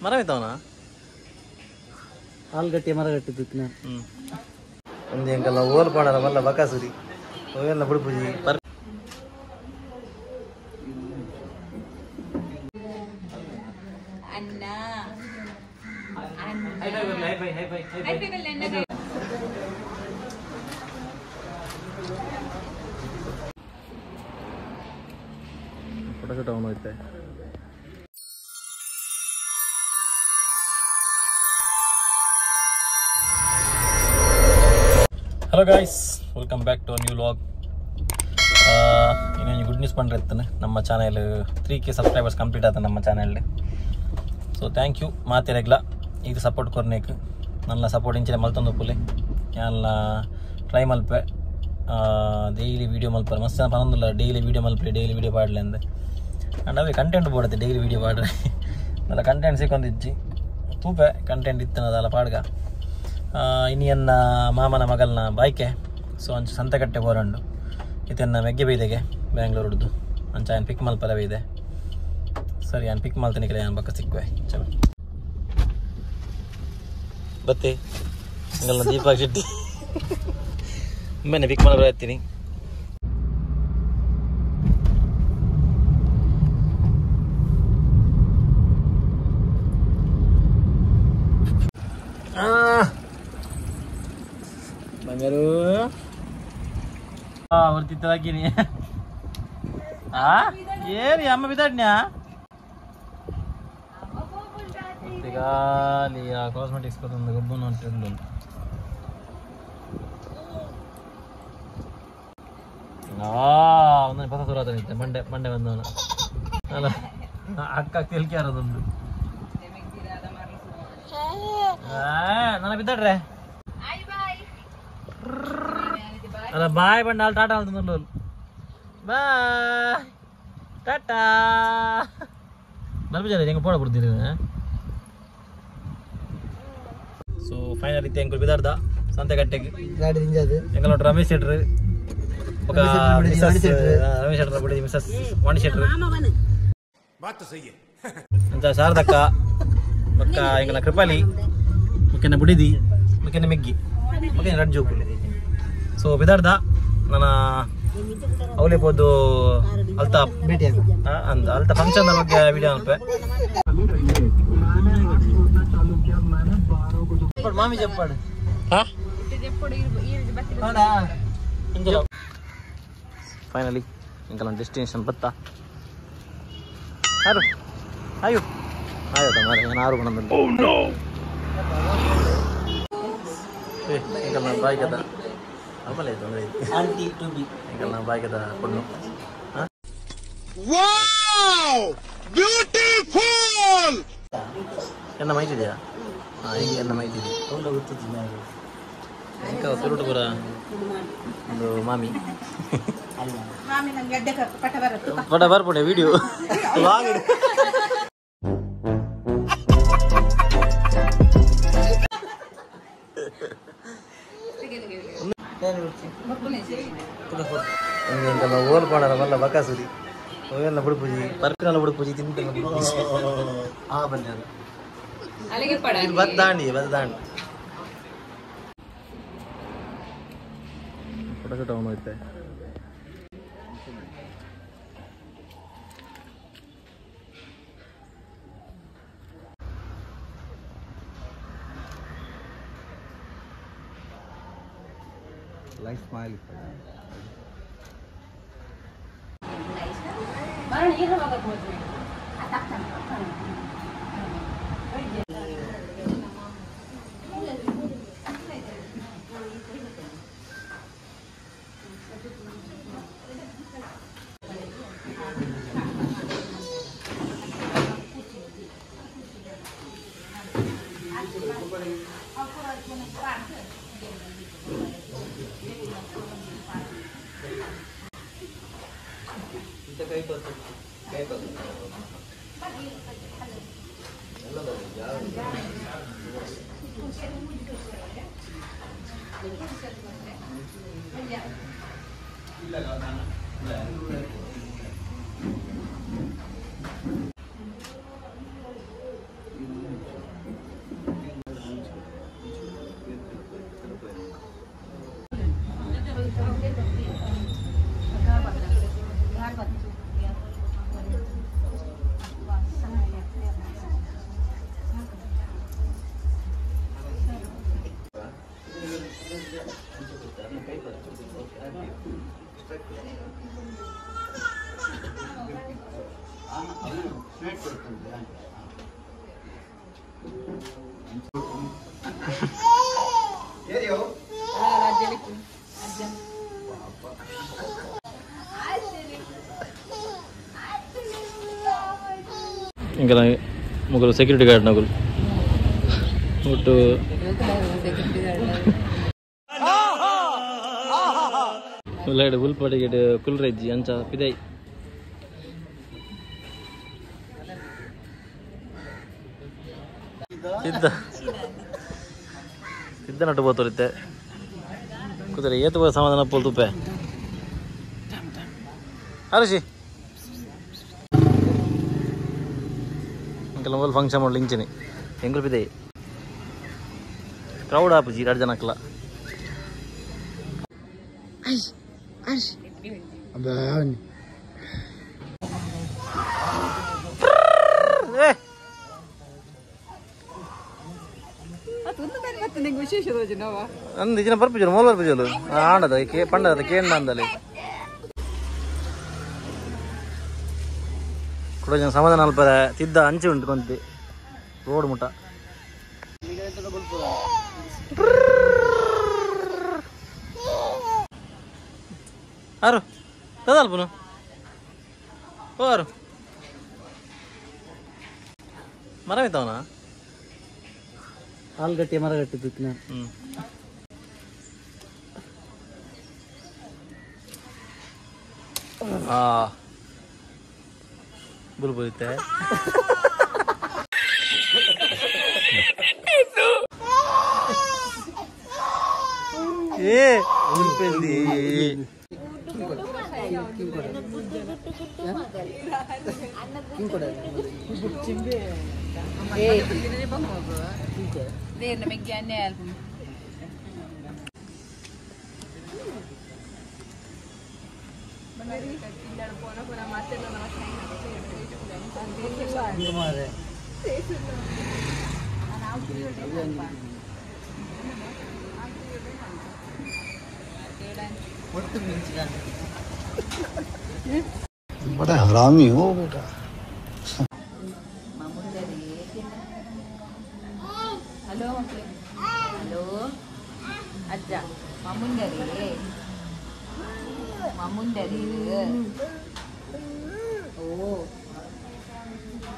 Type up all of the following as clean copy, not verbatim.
ಮರ ಐತವನ ಆಲ್ಗಟ್ಟಿ ಮರಗಟ್ಟಿ ತಿತ್ತಿನ ಒಂದು ಎಂಕಲ್ಲ ಓಲ್ ಪಾಡರ ಮಲ್ಲ ಬಕಾಸುರಿ ಅವೆಲ್ಲ ಬುಡ್ಪುಜಿ ಪರ್ ಅಣ್ಣ ಫೋಟೋ ಶೂಟ್ ಅವನು ಐತೆ. Hello guys, welcome back to new vlog. ಇನ್ನೊಂದು ಗುಡ್ ನ್ಯೂಸ್ ಪಂಡ್ರೆ ಇತ್ತಾನೆ ನಮ್ಮ ಚಾನೆಲ್ 3K subscribers complete ಆತ ನಮ್ಮ ಚಾನೆಲ್. ಸೊ thank you ಮಾತಿರಗ್ಲ ಇದು ಸಪೋರ್ಟ್ ಕೊರ್ನೇಕ್ ನನ್ನ ಸಪೋರ್ಟ್ ಇಂಚಿನ ಮಲ್ತೊಂದು ಪುಲೆ ಯಾನ್ಲ ಟ್ರೈ ಮಲ್ಪೆ ಡೈಲಿ ವೀಡಿಯೋ ಮಲ್ಪರೆ ಮಸ್ತ್ ಜನ ಪನೊಂದುಲ್ಲ ಡೈಲಿ ವೀಡಿಯೋ ಮಲ್ಪೆ ಡೈಲಿ ವೀಡಿಯೋ ಪಾಡ್ಲೆ ಅಂದೆ. ಅಂಡ್ ಅವೇ ಕಂಟೆಂಟ್ ಬೋಡತ್ತೆ ಡೈಲಿ ವೀಡಿಯೋ ಪಾಡ್ರೆ ನನ್ನ ಕಂಟೆಂಟ್ ಸಿಕ್ಕೊಂದಿಜ್ಜಿ ತೂಪೆ ಕಂಟೆಂಟ್ ಇತ್ತು ಅದಲ್ಲ ಪಾಡ್ಗ. ಇನಿ ಎನ್ನ ಮಾಮನ ಮಗಲ್ನ ಬಾಯ್ಕೆ ಸೊ ಅಂಚು ಸಂತೆಕಟ್ಟೆ ಬೋರಂಡು ಇತೆನ್ನ ಮೆಗ್ಗೆ ಬೈದೆಗೆ ಬ್ಯಾಂಗ್ಳೂರುಡ್ದು ಅಂಚ ಆಯನ್ ಪಿಕ್ ಮಲ್ಪರ ಬೈದೆ. ಸರಿ ಆನ್ ಪಿಕ್ ಮಲ್ತೀನಿ ಕಡೆ ಆನ್ ಬಕ್ಕ ಸಿಕ್ಕುವೆ. ಚಲೋ ಬತ್ತಿ ಇಂಗಲ್ನ ದೀಪಾಕ್ ಶೆಟ್ಟಿ ಒಮ್ಮೆನೆ ಪಿಕ್ ಮಲ್ಪರ ಇರ್ತೀನಿ. ಬಂಗಾರು ಹೊರ್ತಿತ್ತದಾಕಿನಿ ಏರಿ ಅಮ್ಮ ಬಿದ್ದಾಡ್ನ್ಯಾ ಗಾಲಿ ಆ ಕಾಸ್ಮೆಟಿಕ್ಸ್ ಒಂದು ಗೊಬ್ಬನ ಉಂಟು. ಒಂದೊಂದು ಪಸ ದೂರ ನಿಂತೆ ಮಂಡೆ ಮಂಡೆ ಬಂದವನ ಅಲ್ಲ ಅಕ್ಕ ತೆಲ್ಕೆ ಯಾರದೊಂದು ನನ್ನ ಬಿದ್ದಾಡ್ರೆ ಅಲ್ಲ ಬಾಯ್ ಬಂಡ ಅಲ್ಲಿ ಟಾಟಾ ಅಂತ ಬಾಯ್ ಟಾಟಾ ಬರ್ಬಿಜಾರೆ ಹೆಂಗೆ ಪೋಡ ಬಿಡ್ತೀರಿ. ಸೊ ಫೈನಲ್ ಇತ್ತು ಎಂಕುಲು ಬಿದಾರ್ದ ಸಂತೆಕಟ್ಟೆಗೆ ಗಾಡಿ ದಿಂಜಾದು ಎಂಕಲ್ ರಮೇಶ್ ಶೆಟ್ರು ಬೊಕ ಮಿಸಸ್ ರಮೇಶ್ ಶೆಟ್ರ್ ಬುಡಿ ಮಿಸಸ್ ವಾಣಿ ಶೆಟ್ರು ಅಂಚ ಶಾರದಕ್ಕ ಬೊಕ್ಕ ಎಂಕಲ್ನ ಕೃಪಾಲಿ ಮುಖ್ಯನ ಬುಡಿದಿ ಮುಖ್ಯನ ಮೆಗ್ಗಿ ಮುಖ್ಯನ ರಡ್ಡು ಜೋಕುಲು. ಸೊ ಬಿದಾರ್ದ ನನ್ನ ಅವಲೇ ಪೋದು ಅಲ್ತ ಅಂದ ಅಲ್ತ ಫಂಕ್ಷನ್ ಬಗ್ಗೆ ವಿಡಿಯೋ ಅನ್ಪೆ ಮಾಮಿ చెప్పాడు. ಫೈನಲಿ ಇಂಕಲ ಡೆಸ್ಟಿನೇಷನ್ ಬತ್ತ ಯಾರು ಅಯ್ಯೋ ಆಯ್ತಾ ಮಾರೆ ನಾನು ಆರು ಬಂದ ಎಂಕಲ್ನ ಬಾಯ್ಕದ ಅಮ್ಮಲೇ ತೊಂದರೆ ಆಂಟಿ ಟು ಬಿ ಎಂಕಲ್ನ ಬಾಯ್ಕದ ಪೊಣ್ಣು. ಬ್ಯೂಟಿಫುಲ್ ಎನ್ನ ಮೈತಿದೆಯಾ? ಹಾಂ ಈಗ ಎನ್ನ ಮೈತಿದೆ ಅವ್ಲ ಗೊತ್ತಿದ್ದೀನಿ ಎಂಕ ತುರುಟು ಪೂರ ಒಂದು ಮಾಮಿ ಪಟ ಬರ್ಪುಂಡೆ ವಿಡಿಯೋ ಲಾಂಗ್ ಎಂಕಲ್ಲ ಓಲ್ ಪಾಡರ ಮಲ್ಲ ಬಕಾಸುರಿ ಅವೆಲ್ಲ ಬುಡ್ಪುಜಿ ಪರ್ಪಿನಲ್ಲ ಬುಡ್ಪುಜಿ ತಿಂತೆಲ್ಲ ಬುಡ್ಪುಜಿ. ಆ ಬನ್ನಿ ಅದು ಇದು ಬದ್ದಾಂಡಿ ಬದ್ದಾಂಡಿ ಫೋಟೋ ಶೂಟ್ ಅವನು ಐತೆ. ಲೈಫ್ ಸ್ಮೈಲ್ ఇంకా ముగ్గురు సెక్యూరిటీ గార్డ్ నగులు ఒట్టు ಉಳ್ಳಾಗಡ್ಡೆ ಉಲ್ಪಡಿಗೆ ಕುಲ್ರೆಜ್ಜಿ ಅಂಚ ಪಿದೈ ಸಿದ್ಧ ಸಿದ್ಧ ನಟ್ಟು ಬೋತರಿತ್ತೆ ಕುದುರೆ ಏತು ಸಮಾಧಾನ ಪೋಲ್ ತುಪ್ಪೆ ಅರಶಿ ಇಂಕೆಲ್ಲ ಮೊದಲು ಫಂಕ್ಷನ್ ಮಾಡಲಿ ಇಂಚಿನಿ ಎಂಗ್ಲು ಪಿದೈ ಕ್ರೌಡ್ ಆಪುಜಿ ಎರಡು ಜನಕ್ಲ ಅಂದ್ ಇಜಿನ ಬರ್ಪಿಜರು ಮೋಲ್ ಬರ್ಪಿಜಲು ಆಂಡದ ಕೆ ಪಂಡದ ಕೇಂದ್ರ ಅಂದಲ್ಲಿ ಕೂಡ ಜನ ಸಮಾಧಾನ ಅಲ್ಪರ ತಿದ್ದ ಅಂಚೆ ಉಂಟು ಕೊಂತಿ ರೋಡ್ ಮುಟ್ಟ ಆರು ತದಲ್ಪನು ಓ ಆರು ಮರವಿತ್ತವನ ಆಲ್ಗಟ್ಟಿ ಮರಗಟ್ಟಿ ತುತ್ತಿನ ಆ ಬುಲ್ಬುಲಿತೆ ಏ ಉಲ್ಪೆಂದಿ बड़ा हरामी हो बेटा। ಹಲೋ ಹಲೋ ಅಜ್ಜ ಮಾಮುಂಡರಿ ಮಾಮುಂಡರಿ ಓ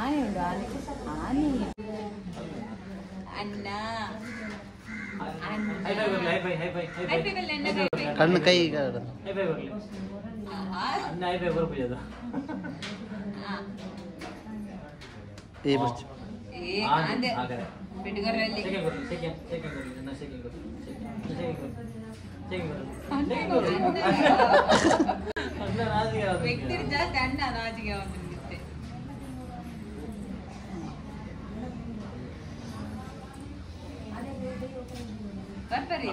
ಆನೆ ಉಂಡು ಆನೆ ಆನೆ ಅಣ್ಣ ಕಣ್ಣು ಕೈ ಜಾಸ್ತಿ ಅಣ್ಣ ರಾಜಿಗೆ ಒಂದು ಬರ್ತಾರೆ.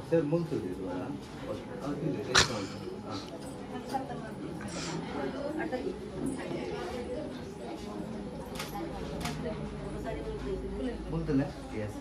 ಸರ್ ಮುಂದೆ ಮುಂದೆ ಎಸ್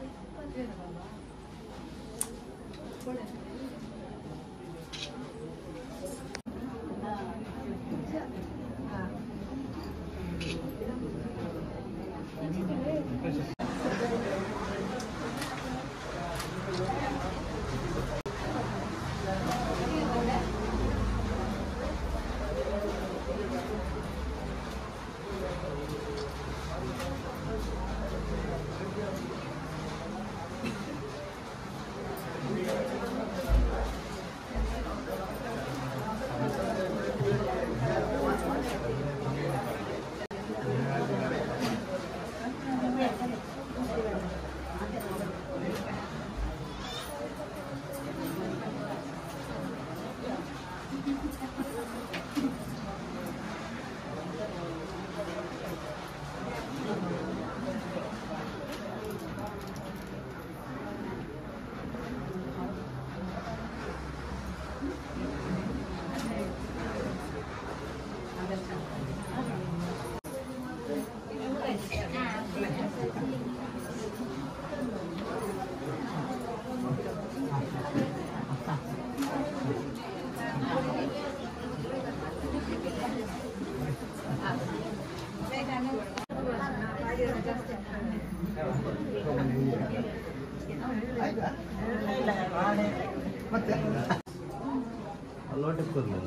ಲೋಟೆ ಕೊರ್ಲೆ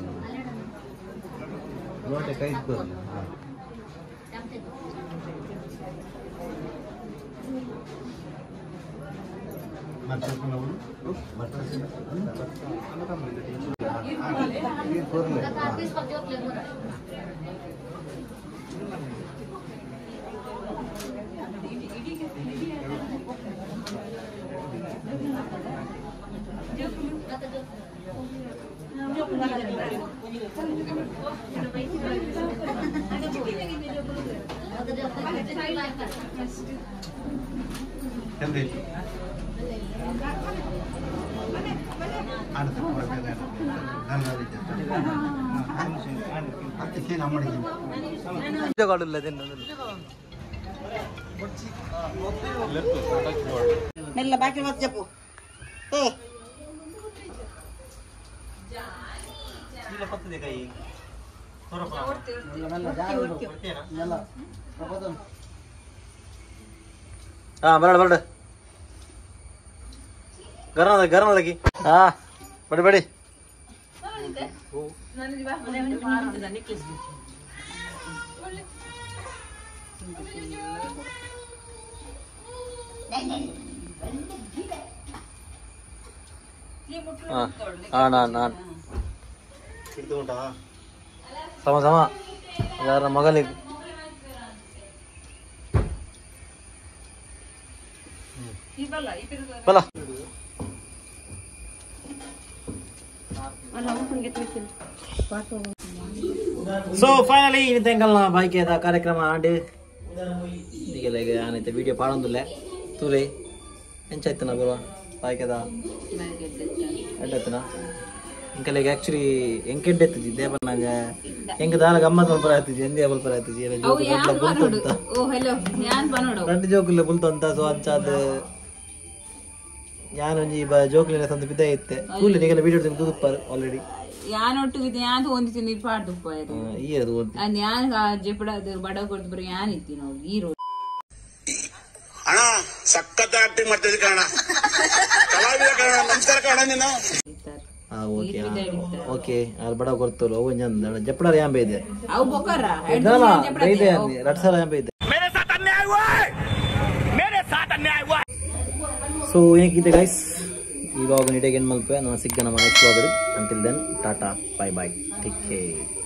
ಲೋಟೆ ಕೈ ಕೊರ್ಲೆ మెల్ల బాకీ వచ్చి చెప్పు ಬರಡ ಬರಡ ಗರಂ ಗರಂ ಲಗಿ ಹಾ ಬಡಿ ಬಡಿ ನಾನು ಸಮ ಸಮ ಯಾರ ಮಗಲಿಗೆ ಬಲ ಸೊ ಫೈನಲಿ ಇನ್ನಿತೆಂಕಲ್ನ ಬೈಕೇದ ಕಾರ್ಯಕ್ರಮ ಆಂಡ್ ಈಗೆಲ್ಲ ಈಗ ಆನೈತೆ ವಿಡಿಯೋ ಪಾಡೊಂದುಲ್ಲೆ ತೂಲೆ ಎಂಚಾಯ್ತನ ಬರುವ ಬಾಯ್ಕೆದ ಎಡ್ಡತ್ತನ ಇಂಕಲೆಗ್ ಆಕ್ಚುಲಿ ಎಂಕೆಡ್ಡೆ ಎತ್ತುಜಿ ದೇವನಾಗ ಎಂಕ ದಾಲ ಗಮ್ಮತ್ ಮಲ್ಪರ ಆಯ್ತುಜಿ ಎಂದೇ ಮಲ್ಪರ ಆಯ್ತುಜಿ ಎಲ್ಲ ಜೋಕು ಬುಲ್ತಂತ ರಡ್ಡು ಜೋಕುಲ್ಲ ಬುಲ್ತಂತ ಸೊ ಅಂಚಾದ ಯಾನೊಂಜಿ ಬ ಜೋಕುಲಿನ ತಂದು ಬಿದ್ದ ಇತ್ತೆ ತೂಲೆ ನಿಗೆಲ್ಲ ವಿಡಿಯೋ ತಂದು ತೂದುಪ್ಪಾರು ಆಲ್ರೆಡಿ ಯಾನೊಟ್ಟು ಯಾನ್ ಹೊಂದಿತೀನಿ ಪಾಡ್ದುಪ್ಪ ಈ ಅದು ಯಾನ್ ಜೆಪಡ ಬಡ ಕೊಡ್ದು ಬರ ಯಾನ್ ಇತ್ತಿ ನೋಡಿ ಈ ರೋಡ್ ಅಣ್ಣ. ಸಖತ್ ಆಕ್ಟಿಂಗ್ ಮಾಡ್ತಿದ್ದೆ ಕಣ, ಕಲಾವಿದ ಕಣ. ನಮಸ್ಕಾರ ಕಣ ನೀನು. ಓಕೆ ಓಕೆ, ಅಲ್ಲಿ ಬಡ ಕೊರ್ತರು ಅವು ಒಂಜಿ ಜಪ್ಪಡಾರ ಯಾನ್ ಬೈದೆ. ಅವು ಬೊಕರ. ಇದ್ದಲ್ಲ ಬೈದೆ, ರಡ್ ಸಲ ಯಾನ್ ಬೈದೆ. ಸೊ ಏನಕ್ಕಿದೆ ಗೈಸ್, ಈ ವ್ಲಾಗ್ ನೀಟಾಗಿ ಏನು ಮಲ್ಪೆ ನಾನು ಸಿಕ್ಕ ನಮ್ಮ next vlog. Until then tata, bye bye, take care.